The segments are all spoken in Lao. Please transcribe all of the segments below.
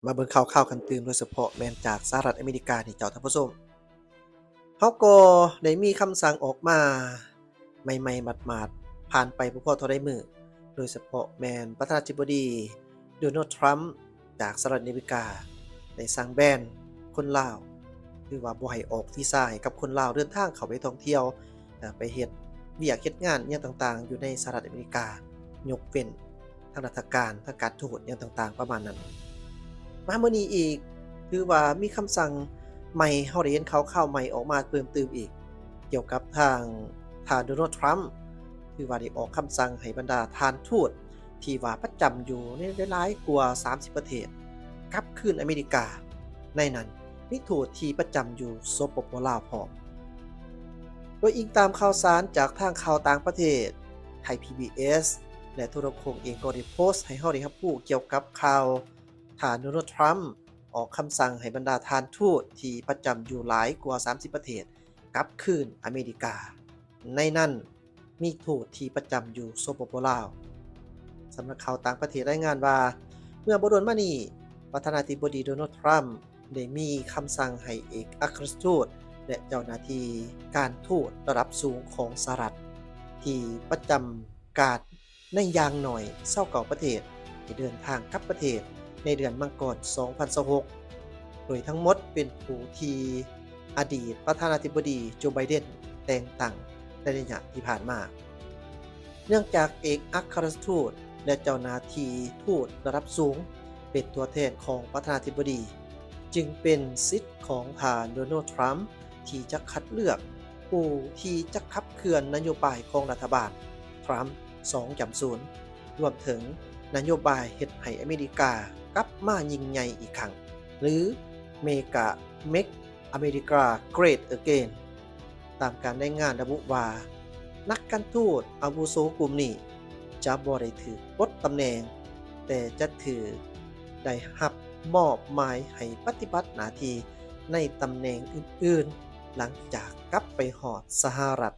ມາເບິ່ງຂ່າວຄາວກັນຕື່ມ ໂດຍສະເພາະແມ່ນຈາກສະຫະລັດອາເມລິການີ້ເຈົ້າທ່ານຜູ້ຊົມ. ເຮົາກໍໄດ້ມີຄຳສັ່ງອອກມາໃໝ່ໆໝາດໆ ຜ່ານໄປບໍ່ພໍເທົ່າໃດມື້, ໂດຍສະເພາະແມ່ນປະທານາທິບໍດີ ໂດນັລ ທຣຳ ຈາກສະຫະລັດອາເມລິກາ ໄດ້ສັ່ງແບນຄົນລາວ ຫຼືວ່າບໍ່ໃຫ້ອອກວີຊາໃຫ້ກັບຄົນລາວເດີນທາງເຂົ້າໄປທ່ອງທ່ຽວ ເອີ ໄປເຮັດວຽກເຮັດງານຫຍັງຕ່າງໆ ຢູ່ໃນສະຫະລັດອາເມລິກາ ຍົກເວັ້ນທາງລັດຖະການ, ທາງການທູດຫຍັງຕ່າງໆ ປະມານນັ້ນ. ມາມື້ນີ້ອີກ ຖືວ່າມີຄຳສັ່ງໃໝ່, ເຮົາໄດ້ເຫັນຂ່າວຄາວໃໝ່ອອກມາເພີ່ມຕື່ມອີກ ກ່ຽວກັບທາງທ່ານ ໂດນັລ ທຣຳ ຖືວ່າໄດ້ອອກຄຳສັ່ງໃຫ້ບັນດາທ່ານທູດ ທີ່ວ່າປະຈຳຢູ່ໃນຫຼາຍໆກວ່າສາມສິບປະເທດ ກັບຄືນອາເມລິກາ, ໃນນັ້ນມີທູດທີ່ປະຈຳຢູ່ ສປປ ລາວ ພ້ອມ. ໂດຍອີງຕາມຂ່າວສານຈາກທາງຂ່າວຕ່າງປະເທດ, ໄທ ພີບີເອສ ແລະ ໂທລະຄົງເອງກໍໄດ້ໂພສໃຫ້ເຮົາໄດ້ຮັບຮູ້ກ່ຽວກັບຂ່າວທ່ານ ໂດນັລ ທຣຳ ອອກຄຳສັ່ງໃຫ້ບັນດາທ່ານທູດທີ່ປະຈຳຢູ່ຫຼາຍກວ່າສາມສິບປະເທດ ກັບຄືນອາເມລິກາ, ໃນນັ້ນ ມີທູດທີ່ປະຈຳຢູ່ ສປປ ລາວ. ສຳນັກຂ່າວຕ່າງປະເທດລາຍງານວ່າ ເມື່ອບໍ່ດົນມານີ້ ປະທານາທິບໍດີ ໂດນັລ ທຣຳ ໄດ້ມີຄຳສັ່ງໃຫ້ເອກອັກຄະລັດທູດ ແລະ ເຈົ້າໜ້າທີ່ການທູດລະດັບສູງຂອງສະຫະລັດ ທີ່ປະຈຳການໃນຢ່າງໜ້ອຍຊາວເກົ້າປະເທດ ໃຫ້ເດີນທາງກັບປະເທດໃນເດືອນມັງກອນ ສອງພັນຊາວຫົກ ໂດຍທັງໝົດເປັນຜູ້ທີ່ ອະດີດປະທານາທິບໍດີ ໂຈ ໄບເດັນ ແຕ່ງຕັ້ງໃນໄລຍະທີ່ຜ່ານມາ, ເນື່ອງຈາກເອກອັກຄະລັດທູດ ແລະ ເຈົ້າໜ້າທີ່ທູດລະດັບສູງເປັນຕົວແທນຂອງປະທານາທິບໍດີ, ຈຶ່ງເປັນສິດຂອງທ່ານ ໂດນັລ ທຣຳ ທີ່ຈະຄັດເລືອກຜູ້ທີ່ຈະຂັບເຄື່ອນນະໂຍບາຍຂອງລັດຖະບານທຣຳ ສອງຈຸດສູນ ລວມເຖິງນະໂຍບາຍເຮັດໃຫ້ອາເມລິກາກັບມາຍິ່ງໃຫຍ່ອີກຄັ້ງ ຫຼື Mega Make America Great Again. ຕາມການລາຍງານລະບຸວ່າ ນັກການທູດອາວຸໂສກຸ່ມນີ້ຈະບໍ່ໄດ້ຖືກປົດຕຳແໜ່ງ, ແຕ່ຈະຖືກໄດ້ຮັບມອບໝາຍໃຫ້ປະຕິບັດໜ້າທີ່ໃນຕຳແໜ່ງອື່ນໆ ຫຼັງຈາກກັບໄປຮອດສະຫະລັດ.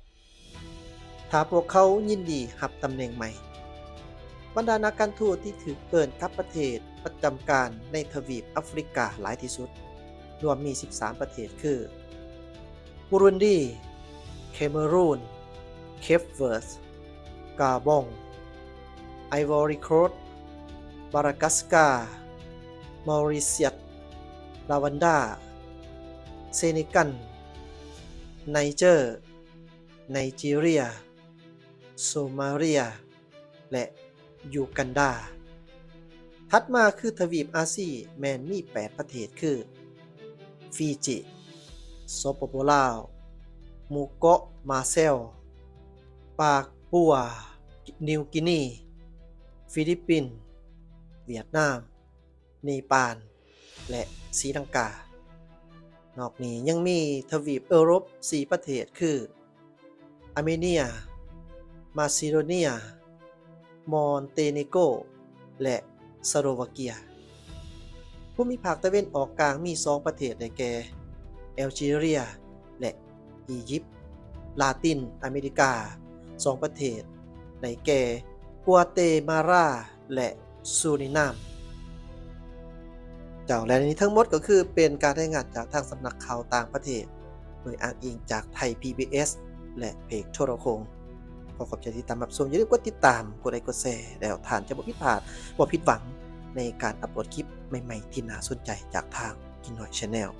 ຖ້າພວກເຂົາຍິນດີຮັບຕຳແໜ່ງໃໝ່. ບັນດານັກການທູດທີ່ຖືກເອີ້ນກັບປະເທດປະຈຳການໃນທະວີບອາຟຣິກາຫຼາຍທີ່ສຸດ ລວມມີສິບສາມປະເທດຄື ບູຣຸນດີ, ເຄເມຣູນ, ເຄບເວີດ, ກາບອງ, ໄອວໍຣີໂຄດ, ມາດາກັສກາ, ມໍຣິເຊຍສ, ລາວັນດາ, ເຊເນກັນ, ໄນເຈີ, ໄນຈີເຣຍ, ໂຊມາເລຍ ແລະ ຢູກັນດາ. ຖັດມາຄືທະວີບອາຊີ ແມ່ນມີແປດປະເທດຄື ຟີຈີ, ສປປ ລາວ, ໝູ່ເກາະມາແຊລ, ປາກົວນິວກີນີ, ຟີລິບປິນ, ຫວຽດນາມ, ເນປານ ແລະ ສີລັງກາ. ນອກນີ້ຍັງມີທະວີບເອີຣົບສີ່ປະເທດຄື ອາເມເນຍ, ມາຊີໂດເນຍ, ມອນເຕເນໂກ ແລະ ສະໂລວາເກຍ. ພູມິພາກຕາເວັນອອກກາງມີສອງປະເທດ ໄດ້ແກ່ ແອລຈີເຣຍ ແລະ ອີຢິບ. ລາຕິນອາເມລິກາສອງປະເທດ ໄດ້ແກ່ ກົວເຕມາລາ ແລະ ຊູຣິນາມ. ເຈົ້າ ແລະ ນີ້ທັງໝົດກໍຄືເປັນການລາຍງານຈາກທາງສຳນັກຂ່າວຕ່າງປະເທດ ໂດຍອ້າງອີງຈາກໄທ ພີບີເອສ ແລະ ເພຈໂທລະຄົງ. ຂໍຂອບໃຈທີ່ຕິດຕາມຮັບຊົມ. ຢ່າລືມກົດຕິດຕາມ, ກົດໄລ, ກົດແຊ ແລ້ວທ່ານຈະບໍ່ຜິດພາດ, ບໍ່ຜິດຫວັງໃນການອັບໂຫຼດຄລິບໃໝ່ໆທີ່ໜ້າສົນໃຈຈາກທາງກິນນ້ອຍ Channel.